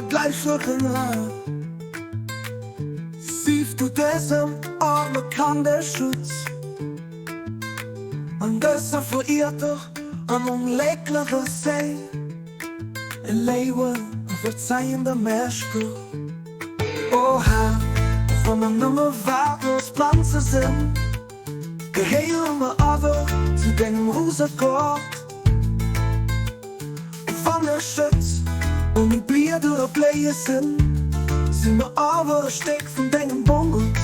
Unvergleichlichen Herr. Sief du dësem arme Kand e Schutz an dëser verirter an onglécklecher Séil, e léiwen a verzeiender Meeschter. O Här, och wa mer nëmme waartlos Planze sinn, Gehéiere mer awer zu dengem rose Gott. Och wann e Schëtz ouni Blieder a Bléie sinn, si mer awer e Stéck vun dengem Bongert.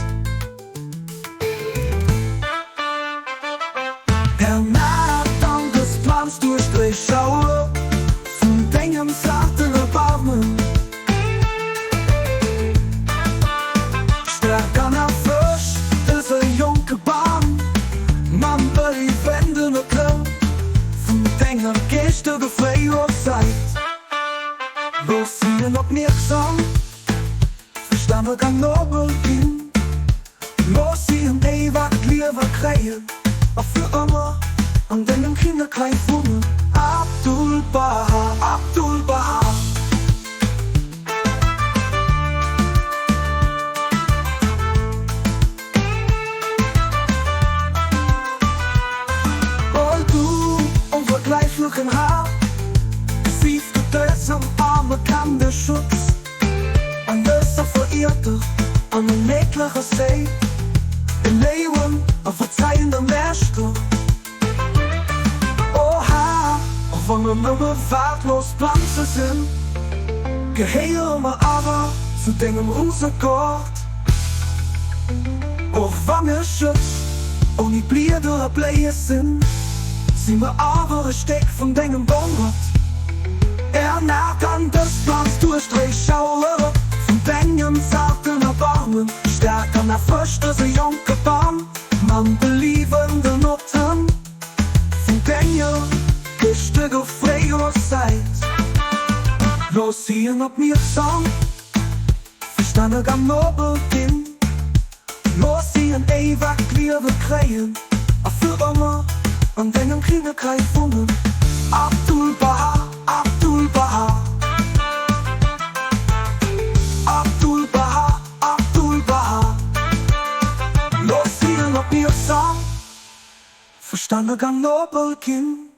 Ernaacht an dës Planz duerch dréi Schauer vun dengem zarten Erbarmen. Stäerk an erfësch dëse jonke Bam mam beliwenden Otem vun denger geeschteger Fréijoerszäit. Looss hinnen opmierksam, verstänneg an nobel ginn, looss si en éiwegt Liewe kréien a fir ëmmer an dengem Kinnekräich wunnen. Abdu'l-Bahá, Abdu'l-Bahá. O du onvergläichlechen Här, sief du dësem aarme Kand e Schutz an dëser verirter an onméiglecher Séil, e léiwen a verzeiender Meeschter. O Här, och wa mer nëmme waartlos Planze sinn, gehéiere mer awer zu dengem rose Gort. Och wa mir Schëtz ouni Blieder a Bléie sinn, si mer awer e Stéck vun dengem Bongert. Ernaart an dës Planz duerch dréi Schauere vun dengem zarten Erbarmen, stäerk an erfrësch dëse jonke Bam. Mam beliwenden Otem vun denger geeschteger Fréijoerszäit. Looss hien opmierksam, verstänneg an nobel ginn, looss si en éiwegt Liewe kréien a fir ëmmer an dengem Kinnekräich wunnen. Abdu'l-Bahá, Abdu'l-Bahá, Abdu'l-Bahá. Abdu'l-Bahá, looss hinnen opmierksam, verstänneg an nobel ginn,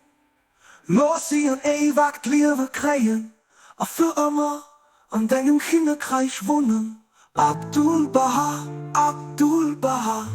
looss si en éiwegt Liewe kréien a fir ëmmer an dengem Kinnekräich wunnen. Abdu'l-Bahá, Abdu'l-Bahá.